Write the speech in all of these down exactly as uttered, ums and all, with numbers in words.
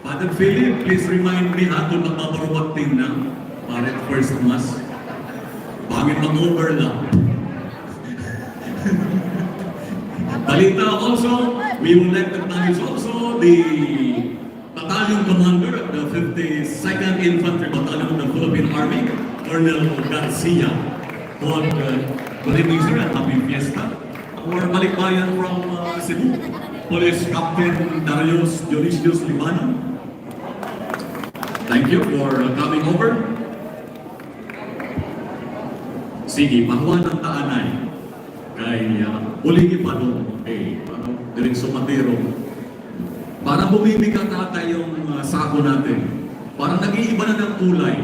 Father Philip, please remind me, ha, kung magpaparuwakting na, para first mass. Bangin mag-overlap. Balita also, we would like to acknowledge also the battalion commander of the fifty-second Infantry Battalion of the Philippine Army, Colonel Garcia. Good, uh, good evening, sir, and happy fiesta. Our balikbayan from, uh, Cebu, Police Captain Darius Dionisius Libanan. Thank you for, uh, coming over. Sige, pahuwanan ta anay. Kay, ah, uligi pa doon. Okay, ano, diretso matiro. Para bumibigay ka yung, ah, sako natin. Parang nag-iiba na ng kulay.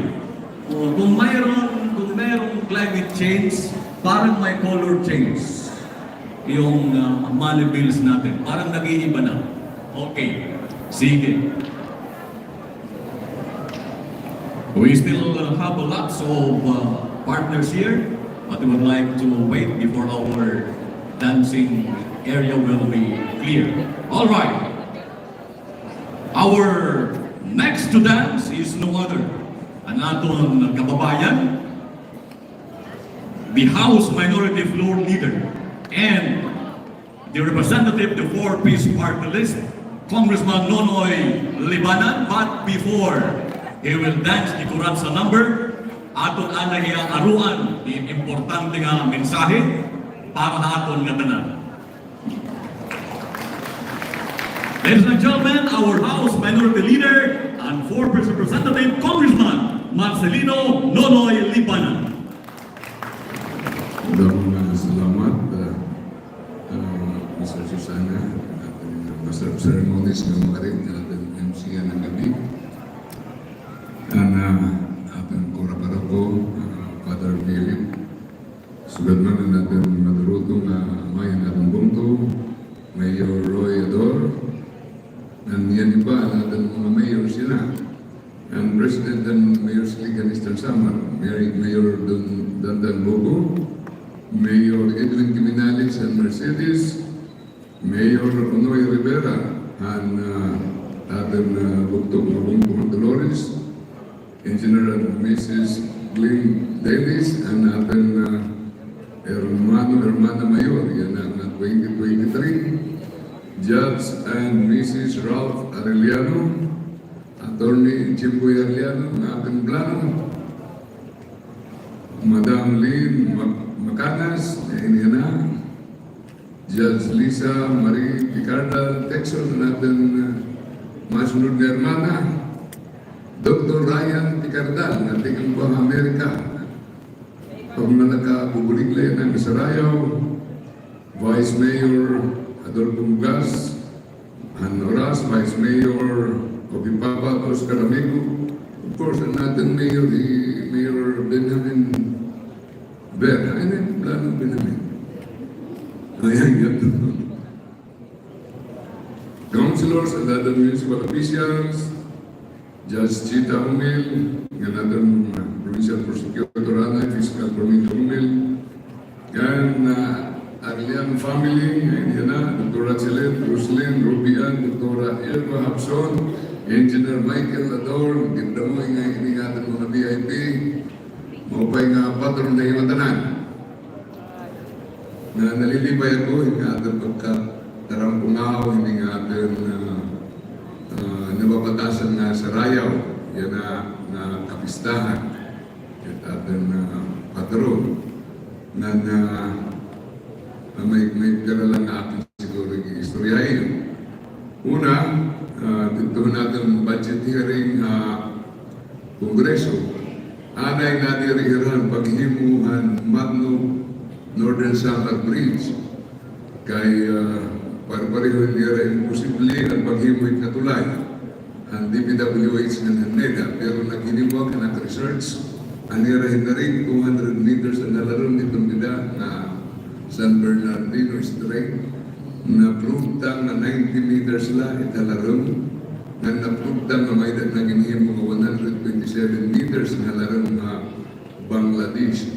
O, kung mayroon, kung mayroong climate change, parang may color change yung, ah, money bills natin. Parang nag-iiba na. Okay. Sige. We still, uh, have lots of, uh, partners here, but we would like to wait before our dancing area will be clear. All right. Our next to dance is no other, an aton kababayan, the House Minority Floor Leader, and the representative of the Four Ps Party List, Congressman Nonoy Libanan, but before he will dance the Kuratsa number, aton anay hiya aruan the importante nga mensahe para ha aton nga tanan. Ladies and gentlemen, our House Minority Leader and Four Ps Representative, Congressman Marcelino Nonoy Libanan. Damo nga salamat, ah, ah, Mister Susana, aton Master of Ceremonies nga makarit nga aton M C nga gab-i. An, ah, aton Kura Paroko, ah, Father Philip. Sugad man an aton madurutong nga amay han aton bungto, Mayor Roy Ador. An yana pa an aton mga mayors yana. An President han Mayors League han Eastern Samar, Mayor, Mayor Don, Dandan Bogo, Mayor Edwin Quiminales han Mercedes, Mayor Onoy Rivera han, ah, aton, ah, bugto nga bungto han Dolores, Engineer and Missus Glenn Dennis, an aton, ah, hermano, hermana mayor yana nga twenty twenty-three, Judge and Missus Ralph Arellano, Attorney Jimboy Arellano, nga aton plano. Madam Lynn Mac-, Macanas, nga ini yana. Judge Lisa Marie Picardal, Texas, an aton, uh, masunod nga hermana. Doktor Ryan Picardal, nga tikang pa Amerika. Pagmanakabubulig la yana han Sarayaw. Vice Mayor Adolfo Mugas, han Oras, Vice Mayor Obi Papa, Oscar Amigo. Of course, an aton Mayor, hi Mayor Benjamin Ber. Ay, na, plano Benjamin. Ayan, yan. Councilors and other municipal officials, Judge Chita Humil, ngan aton, uh, Provincial Prosecutor anay, Fiscal Cornelio Humil, ngan, uh, Arellano family, ngan yana, Doktora Chelet, Roslyn, Ruby Ann, Doktora Eva Hapson, Engineer Michael Ador, gindamo nga ini nga aton mga V I P, maupay nga patron nga iyo tanan. Nga nalilipay ako, nga aton pagkatarampungaw, ini nga aton, ah, ah, nababatasan nga Sarayaw, yana nga kapistahan. It aton, ah, patron. Nga, nga, nga may, may pira lang nga aton siguro iistoryahin. Una, ah, didto han aton budget hearing ha Kongreso, anay nadiri hira han paghimo han Magno Northern Samar Bridge. Kay, ah, pare-pareho nira imposible an paghimo hit nga tulay han D P W H ngan han NEDA, pero naghinimo ak, nag-research, an ira hinaring two hundred meters an halarom hiton dida nga San Bernardino Strait, na-prove ta nga ninety meters la it halarom, ngan na-prove ta nga may-ada na ginhimo nga one hundred twenty-seven meters nga halarom nga Bangladesh,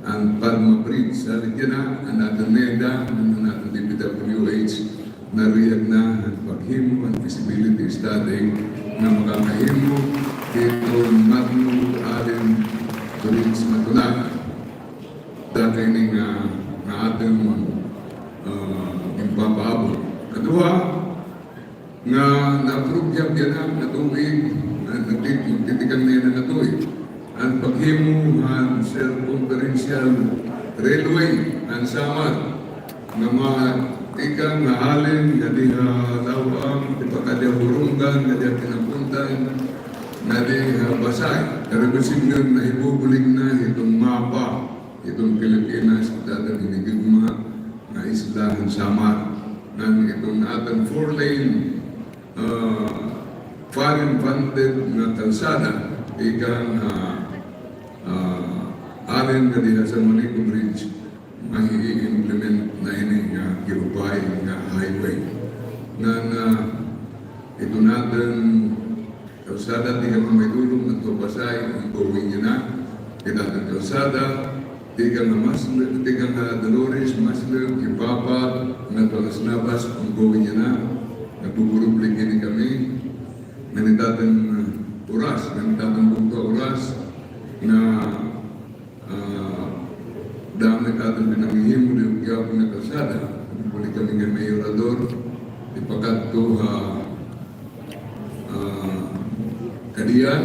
an Padma Bridge. Salit yana, an aton NEDA, an aton D P W H, naruyag na an paghimo han feasibility study. Ding nga makakahimo hiton Matnog Allen Bridge nga tula. Dati ini nga, nga aton, ah, ginpapaabot. Kaduha, nga na-approve yana nga tuig, nga nagtit-, nagtitikang na yana nga tuig. An paghimo han circumferential railway han Samar nga matikang ha Allen nga diha Laoang, tipakada ha Borongan nga diha Tinapuntan, nga diha Pasay. Pero kun sidngon nahibubulig na hiton mapa hiton Pilipinas, kita ta hinigugma nga isla han Samar. Ngan iton aton four lane, ah, foreign funded nga kalsada tikang, ah, ah, Allen nga diha San Juanico Bridge, mai-implement na ini nga giupay nga highway. Ngan, ah, iton aton kalsada tikang ha Maydolong ngadto ha Pasay, ongoing yana. Kita aton kalsada tikang ha Maslog, tikang ha Dolores, Maslog, Jipapat, ngadto ha Las Navas, ongoing yana. Nagbuburublig ini kami. Ngan it aton oras, ngan it aton bungto oras nga, ah, damo it aton pinanghihimo didi ha gihapon nga kalsada. Nagbulig kami nga mayorador, ipakadto ha, ah, Cadian,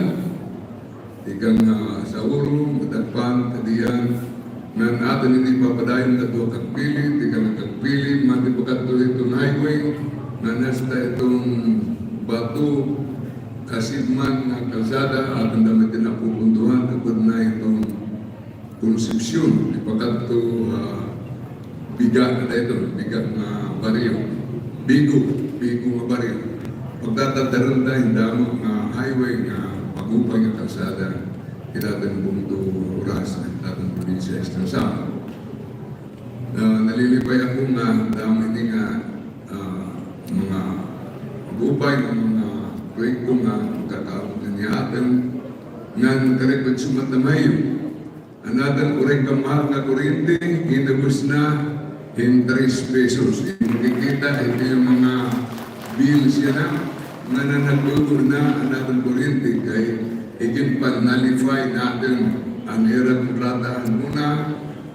tikang, ah, Saurong, Madagpan, Cadian, ngan aton ini papadayon ngadto ha Cagpili, tikang ha Cagpili, mati pakadto hiton highway, ngan hasta iton Bato, Casidman nga kalsada, aton damo ini pupundohan, upod na iton Concepcion, ipakadto ha Biga na dayton, Biga nga baryo. Bigo, Bigo nga baryo. Pagtatadaron ta hin damo nga highway nga mag-upay nga kalsada, hit aton bungto oras, hit aton probinsya Eastern Samar. Ah, nalilipay ako nga damo ini nga, ah, mga mag-upay nga mga proyekto nga makakaabot na niya aton ngan karikot sumat na Mayo. An aton uring kamahal nga kuryente, inubos na hin tres pesos. Makikita, ito yung mga bills yana, nga nanagdugo na an aton kuryente kay iginpa-nullify naton an ira kontrata han una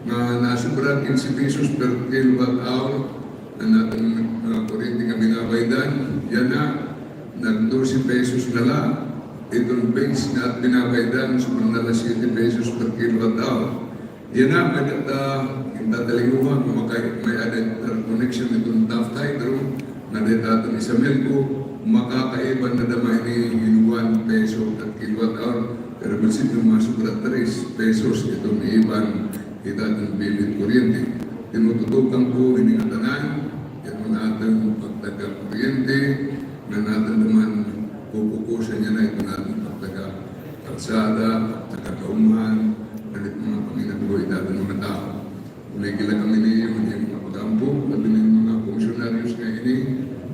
nga nasobra kinse pesos per kilowatt hour. An aton, ah, kuryente nga binabaydan, yana, nag-dose pesos na la. Iton base nga aton binabaydan, sobra na la siyete pesos per kilowatt hour. Yana, may data, gintataliguhan nga makay-, may-ada interconnection iton Taft Hydro, nga dida aton Isamelco, makakaiban na damo ini hin one peso per kilowatt hour, pero bisan nga masobra tres pesos iton iiban hit aton bill hit kuryente. Tinututukan ko ini ngatanan, iton aton pagtaga kuryente, nga aton naman pupukusan yana iton aton pagtaga kalsada, pagtaga kaumhan, ngan it mga panginabunga hit aton mga tawo. May kila kami niyo, mga pag-ampo, labi na mga funcionaries nga ini,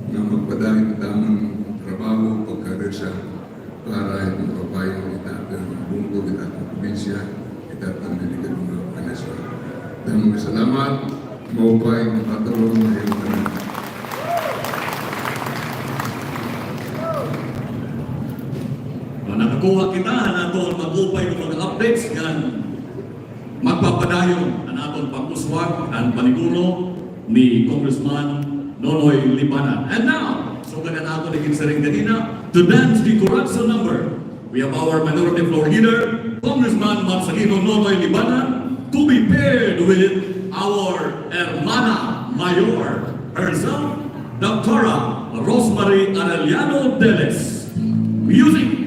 nga magpadayon it amon trabaho, pagkareserba para hit mga kababayan hit aton bungto, hit aton probinsya, hit aton delikado nga organisasyon. Damo nga salamat, maupay nga pagtuon nga iyo tanan. Nakakuha kita han aton mag-upay nga mga updates ngan magpapadayon an aton pag-uswag han paniguno ni Congressman Nonoy Libanan. And now, sugad han aton iginsiring ganina, to dance the corruption number, we have our Minority Floor Leader, Congressman Marcelino Nonoy Libanan, to be paired with our hermana mayor herself, Doctora Rosemary Arellano Deles. Music.